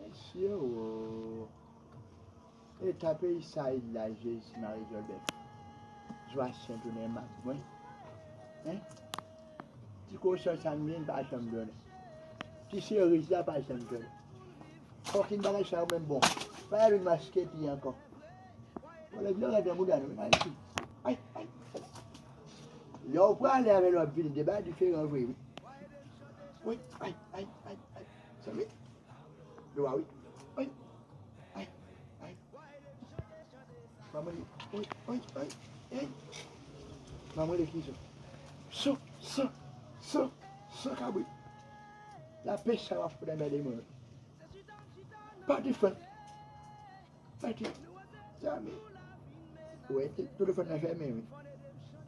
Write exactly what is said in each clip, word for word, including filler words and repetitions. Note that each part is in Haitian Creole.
Mesye o. Eta peyi sa ye la, Jezi Mari Jòbèt. Jwasyen tounen mak mwen. Hein? Ti kochon sa m vin pa janm donnen. Ti seriz la pa janm donnen. Fòk yon bagay sa yo menm bon. Pa vin maske pi ankò. Bon, lè vle rete mouda nou, men Ayiti. Ay, ay. Lè w prale avè lè w ap vini, de bagay diferan vre, wi. Wi, ay, ay, ay, ay. Sanble. Dwa, wi. Ay, ay, ay. Manman li, oy, oy, oy, ey. Manman li ki zo. San, san, san, san kabrit. La pêche sa w ap fout anmède moun. Pati fè. Pati. Zami. Ou wè, te- telefòn nan fèmen, wi.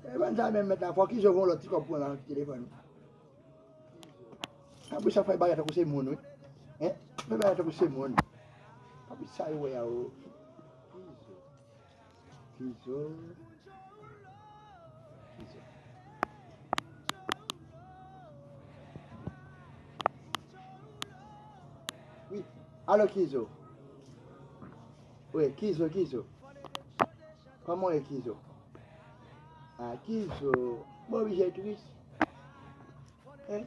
E bann sa menm mèt la, fò ki zo voye yon lòt ti kòb pou nan telefòn. Apre sa, fè bagay tankou se moun, wi. Hein? Fè bagay tankou se moun. Apre sa, yo wè a, o. Kizo. Kizo. Kizo. Wi. Alo, Kizo. Wi, Kizo, Kizo. Kòman w ye, Kizo? A, Kizo. Mwen oblije tris. Hein?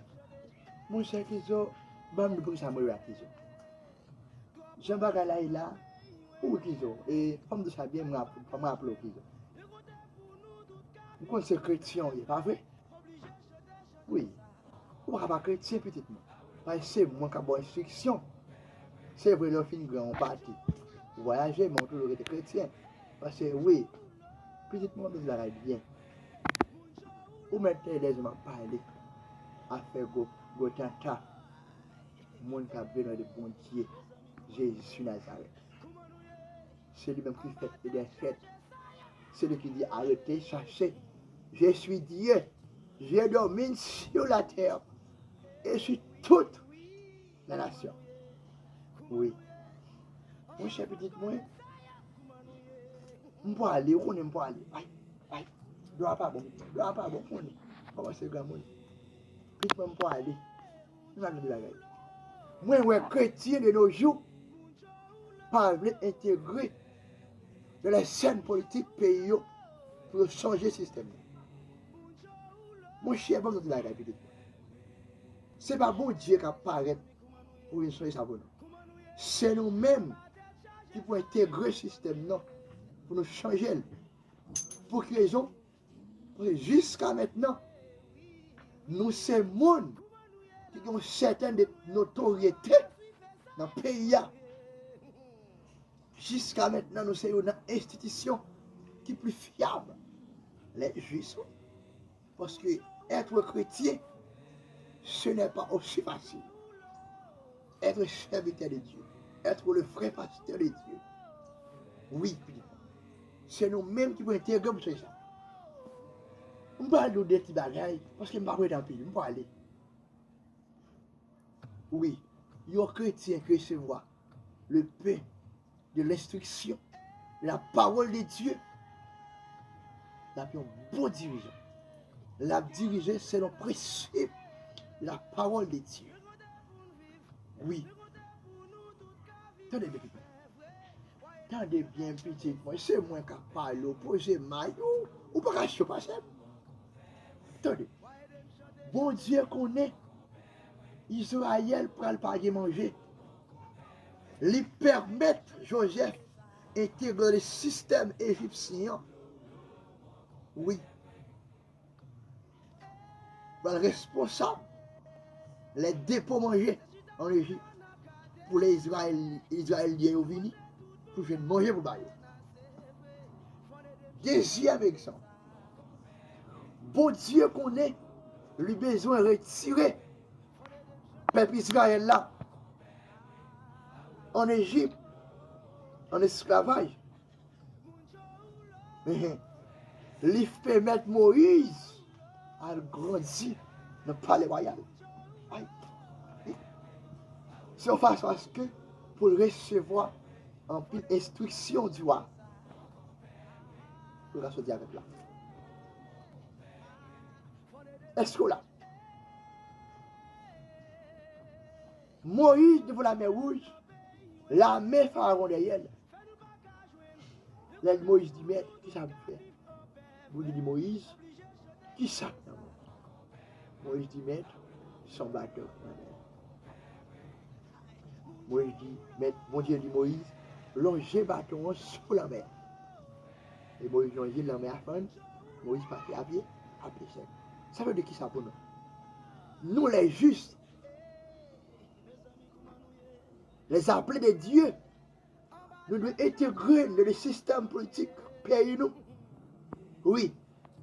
Monchè Kizo, ban m di poukisa mwen rive ak Kizo. Jan bagay la ye la, ou Kizo, e fò m di sa byen, mwen ap- fò mwen aple w Kizo. M konn se kretyen w ye, pa vre? Wi. Ou pa ka pa kretyen, pitit mwen. Paske se mwen k ap ba w enstriksyon. Se vre, lè w fin gran, w pati. Ou vwayaje, men w toujou rete kretyen. Paske, wi, pitit mwen, w ap di bagay byen. Ou mèt tande lèzòm ap pale. Afè gwo, gwo tanta. Moun k ap vin de Bondye, Jezi Nazarèt. Se li menm ki fèt e dèfèt. Se li ki di, arrêtez, cherchez. Je suis Dieu. Je domine sur la terre et sur toute la nation. Wi. Monchè pitit mwen, m pwale, ou konnen m pwale. Ay, ay, dwa pa bon, dwa pa bon, ou konnen. Kòmanse granmoun. Pitit mwen, m pwale. Nou pa vle bagay. Mwen wè kretyen de nos jours pa vle entegre nan lè sèn politik peyi yo pou yo chanje sistèm nan. Monchè, ban m di bagay pitit mwen. Se pa Bondye k ap parèt pou vin chanje sa pou nou. Se nou menm ki pou entegre sistèm nan pou nou chanje l. Pou ki rezon? Paske jiska mentnan, nou se moun ki gen yon sèten de notoryete nan peyi a. Jiska mentnan, nou se youn nan enstitisyon ki pli fyab. Lè jis, wi. Paske être chrétien, ce n'est pas aussi facile. Être serviteur de Dieu, être le vrai pasteur de Dieu. Wi, pitit mwen. Se nou menm ki pou entegre pou chanje sa. M pral di w de ti bagay, paske m pa prete anpil, m pral ale. Wi, yon kretyen ki resevwa le pen de lenstriksyon, la pawòl de Dye, l ap yon bon dirijan. L ap dirije selon prensip la pawòl de Dye. Wi. Tande byen, pitit mwen. Tande byen, pitit mwen. Se mwen k ap pale w. Poze may ou. Ou pa ka cho pase m. Tande. Bondye konnen Izrayèl pral pa gen manje. Li pèmèt Jozèf entegre le sistèm ejipsyen an. Wi. Pral responsab lè depo manje ann Ejip pou lè Izrayèl, Izrayelyen yo vini pou jwenn manje pou ba yo. Dezyèm egzanp, Bondye konnen li bezwen retire pèp Izrayèl la ann Ejip, ann esklavaj. Li pèmèt Moyiz al grandi nan palè wayal. Ay. Se yon fason aske pou l resevwa anpil enstriksyon di wa. Pou l ka soti avèk la. Èske w la? Moyiz devan Lamè Wouj, Lame Farawon dèyè l. Lè Moyiz di, Mèt, kisa m fè? Bondye di Moyiz, kisa k nan men w? Moyiz di, Mèt, se yon baton k nan men m. Moyiz di, Mèt, Bondye di Moyiz, lonje baton an sou lanmè. E Moyiz lonje l, lanmè a fann, Moyiz pase apye, apye sèl. Sa vle di kisa pou nou? Nou, les justes, les appelés de Dieu, nou dwe entegre n nan sistèm politik peyi nou. Wi,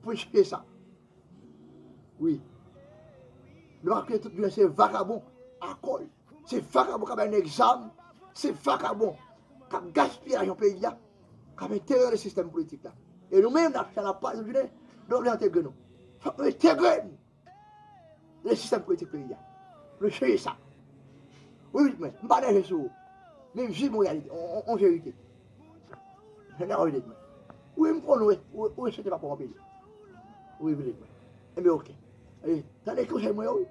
pou n chanje sa. Wi. Nou pa kite tout jounen se vakabon akòl. Se vakabon k ap bay nèg zam. Se vakabon k ap gaspiye lajan peyi a, k ap entegre nan sistèm politik la. E nou menm, n ap fè, n ap pale tout jounen, nou pa vle entegre nou. Fòk nou entegre n nan sistèm politik peyi a. Nou chanje sa. Wi, pitit mwen, m pa nève sou ou. Men m viv yon reyalite, yon, yon, yon verite. Nèg, pitit mwen. Wi, m konn ou, ou, ou respekte papa w anpil. Wi, pitit mwen. Enben, oke. E, tande konsèy mwen yo, wi.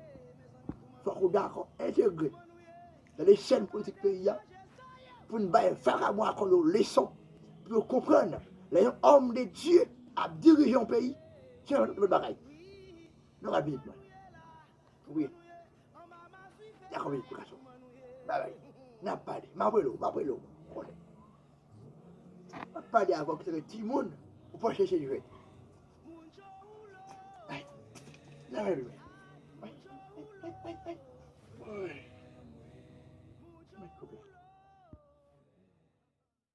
Fòk ou dakò entegre nan lesèn politik peyi a, pou n bay vakabon akòl yo leson, pou yo konprann lè yon homme de Dieu ap dirije yon peyi, se yon lòt bagay. Nou ka vin mwen. Wi. Dakò, vin pou gason. Bagay. N ap pale. M ap rele w, m ap rele w. Konnen. M ap pale avè w ki te gen timoun, ou pa chèche jwèt. Ay. N ap rele w. Ay, ay, ay, ay, ay.